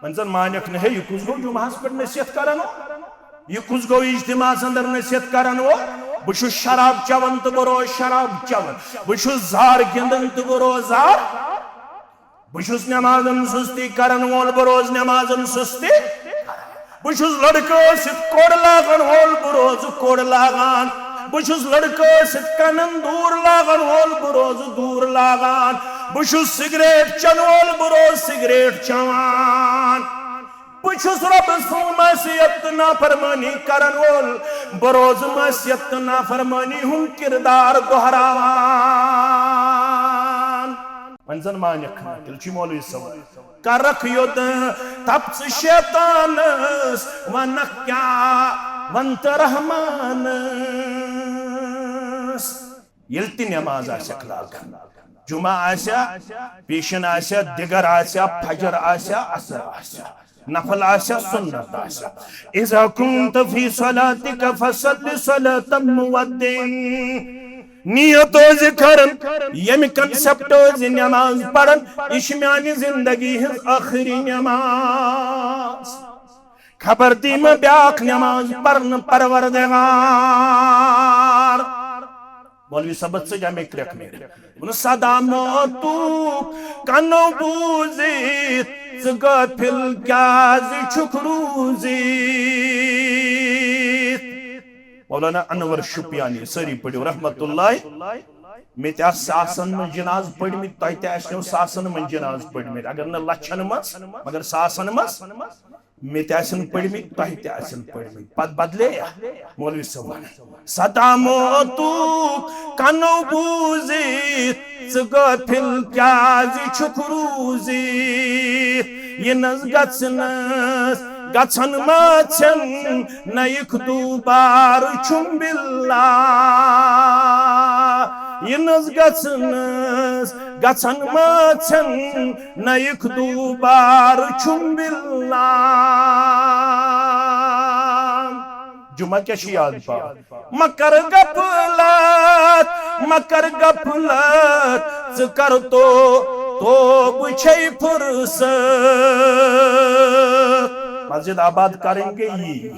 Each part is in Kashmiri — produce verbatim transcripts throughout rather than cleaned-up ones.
وۄنۍ زن مانکھ نہٕ، ہے، یہِ کُس گوٚو جمعہس پٮ۪ٹھ نصیحت کران ہو؟ یہِ کُس گوٚو اجتماعس اندر نصیحت کران ہو؟ بہٕ چھُس شراب چٮ۪وان تہٕ بہٕ روزٕ شراب چٮ۪وان۔ بہٕ چھُس زار گِنٛدان تہٕ بہٕ روزٕ زار۔ بہٕ چھُس نٮ۪مازن سُستی کرن وول، بہٕ روزٕ نٮ۪مازن سُستی۔ بہٕ چھُس لڑکہٕ ٲسِتھ کوٚر لاگن وول، بہٕ روزٕ کوٚر لاگان۔ بہٕ چھُس لڑکہٕ ٲسِتھ کنن دوٗر لاگن وول، بہٕ روزٕ دوٗر لاگان۔ بہٕ چھُس سگریٹ چٮ۪ن وول، بہٕ روزٕ سگریٹ چٮ۪وان۔ بہٕ چھُس رۄبہٕ سٕنٛز معصیت تہٕ نافرمٲنی کرن وول، بہٕ روزٕ معصیت تہٕ نافرمٲنی ہُنٛد کردار دۄہراوان۔ وۄنۍ زن مانکھ نہٕ، تیٚلہِ چھُ مولوی صٲب۔ کرکھ یوٚت تپژٕ شیطانس، ونکھ کیٛاہ ونتہٕ رحمانس۔ ییٚلہِ تہِ نٮ۪ماز آسٮ۪کھ لاگان، جمعہ آسیا، پیشن آسیا، دِگر آسیا، فجر آسیا، عصر آسیا، نفل آسیا، سنت آسیا۔ اذا كنت في صلاتك فصل صلاة مودع۔ نیت روزِ کرن، ییٚمہِ کنسپٹ روزِ نٮ۪ماز پرن، یہِ چھِ میانہِ زندگی ہٕنٛز ٲخری نٮ۪ماز۔ خبر دی مےٚ بیٛاکھ نٮ۪ماز پرنہٕ پروردگار۔ مولوی صٲبس ژٔج اَمے کرٛٮ۪کھ میٖرِتھ۔ ووٚنُن، صدا موتُک کنو بوٗزِتھ، ژٕ غٲفِل کیٛازِ چھُکھ روٗزِتھ؟ مولانا انور شُپیانی، سٲری پٔرِو رحمت اللہ۔ مےٚ تہِ آسہٕ ساسن منٛز جناز پٔرمٕتۍ، تۄہہِ تہِ آسنو ساسن منٛز جناز پٔرمٕتۍ، اگر نہٕ لچھن منٛز، مگر ساسن منٛز۔ مےٚ تہِ آسن پٔرمٕتۍ، تۄہہِ تہِ آسن پٔرمٕتۍ۔ پتہٕ بدلے یا مولوی صٲب ونان، صدا موتُک کنو بوٗزِتھ، ژٕ غٲفِل کیٛازِ چھُکھ روٗزِتھ؟ یِنس گژھنس گژھن ما ژھٮ۪ن نَیِکھ دوٗبارٕ چھُم باللہ۔ یِنس گژھنس گژھن ما ژھٮ۪ن نَیِکھ دوٗبارٕ چھُم باللہ۔ جمعہ کیٛاہ چھُ یاد پاوان؟ مہ کر غفلت، مہ کر غفلت، ژٕ کر تو، توبہٕ چھے فرصت۔ مسجد آباد کریں گے یی،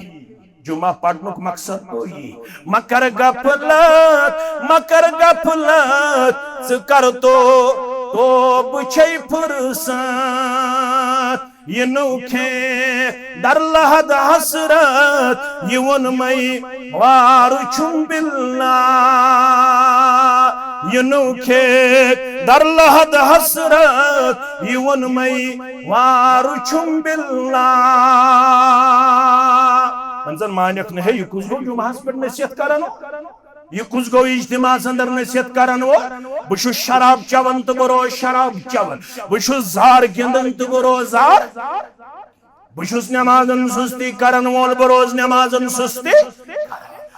جمعہ پڑھنُک مقصد گوٚو یی۔ مہ کر غفلت، مہ کر غفلت، ژٕ کر تو، توبہٕ چھے فرصت۔ یہِ نوٚو کھیت در لحد حسرت، یہِ ووٚن مے وارٕ چھُم باللہ۔ یہِ نوٚو کھیت در لحد حسرت، یہِ ووٚن مے وارٕ چھُم باللہ۔ وۄنۍ زن مانکھ نہٕ، ہے، یہِ کُس گوٚو جمعہس پٮ۪ٹھ نصیحت کران؟ یہِ کُس گوٚو اجتماعس اندر نصیحت کرن وول؟ بہٕ چھُس شراب چٮ۪وان تہٕ بہٕ روزٕ شراب چٮ۪وان۔ بہٕ چھُس زار گِنٛدان تہٕ بہٕ روزٕ زار۔ بہٕ چھُس نٮ۪مازن سُستی کرن وول، بہٕ روزٕ نٮ۪مازن سُستی۔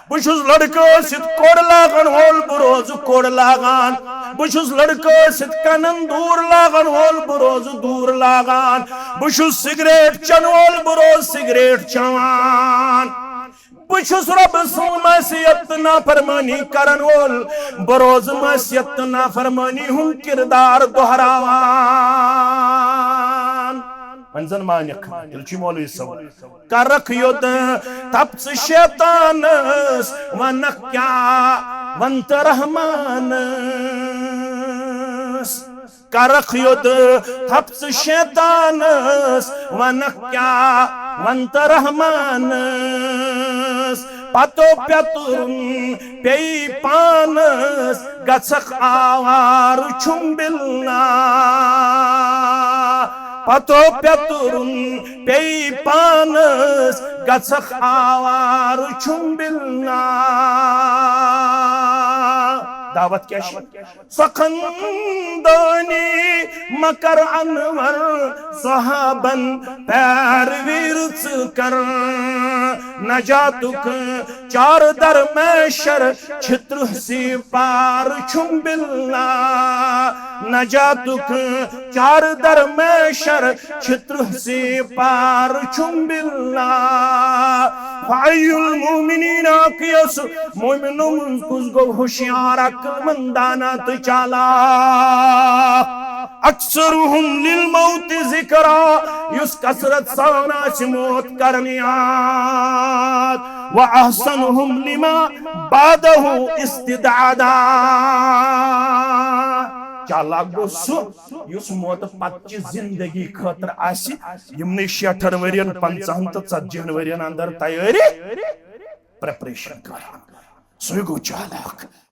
بہٕ چھُس لڑکہٕ ٲسِتھ کوٚر لاگن وول، بہٕ روزٕ کوٚر لاگان۔ بہٕ چھُس لڑکہٕ ٲسِتھ کنن دوٗر لاگن وول، بہٕ روزٕ دوٗر لاگان۔ بہٕ چھُس سگریٹ چٮ۪ن وول، بہٕ روزٕ سگریٹ چٮ۪وان۔ بہٕ چھُس رۄبہٕ سٕنٛز معصیت تہٕ نافرمٲنی کرن وول، بہٕ روزٕ معصیت تہٕ نافرمٲنی ہُنٛد کردار دۄہراوان۔ وۄنۍ زن مانکھ، تیٚلہِ چھُ مولوی صٲب۔ کرکھ یوٚت تپژٕ شیطانس، ونکھ کیٛاہ ونتہٕ رحمانس۔ کرکھ یوٚت تھپژٕ شیطانس، ونکھ کیٛاہ ونتہٕ رحمانس۔ پتو پیتُرُن پیٚیہِ پانس، گژھکھ آوارٕ چھُم باللہ۔ پتو پیتُرُن پیٚیہِ پانس، گژھکھ آوارٕ چھُم باللہ۔ دعوت کیٛاہ چھِ؟ سۄ خندٲنی مہ کر انور، صحابن پیروی رٕژ کر۔ نجاتُک چار در محشر چھِ ترٕٛہ سی پار چھُم باللہ۔ نجاتُک چار در محشر چھِ ترٕٛہ سی پار چھُم باللہ۔ فأی المؤمنین اقیس، مومنو منٛز کُس گوٚو ہوشیار، عقل مند، دانا تہٕ چالاک؟ اکثرهم للموت ذکرا، یُس کثرت سان آسہِ موت کرنہِ یاد، واحسنهم لما بعده استعدادا۔ چالاک گوٚو سُہ یُس موتہٕ پتہٕ چہِ زندگی خٲطرٕ آسہِ یِمنٕے شیٹھن ؤرین، پنژاہن تہٕ ژتجی ہن ؤرین اندر تیٲری، پریپریشن کران۔ سُے گوٚو چالاک۔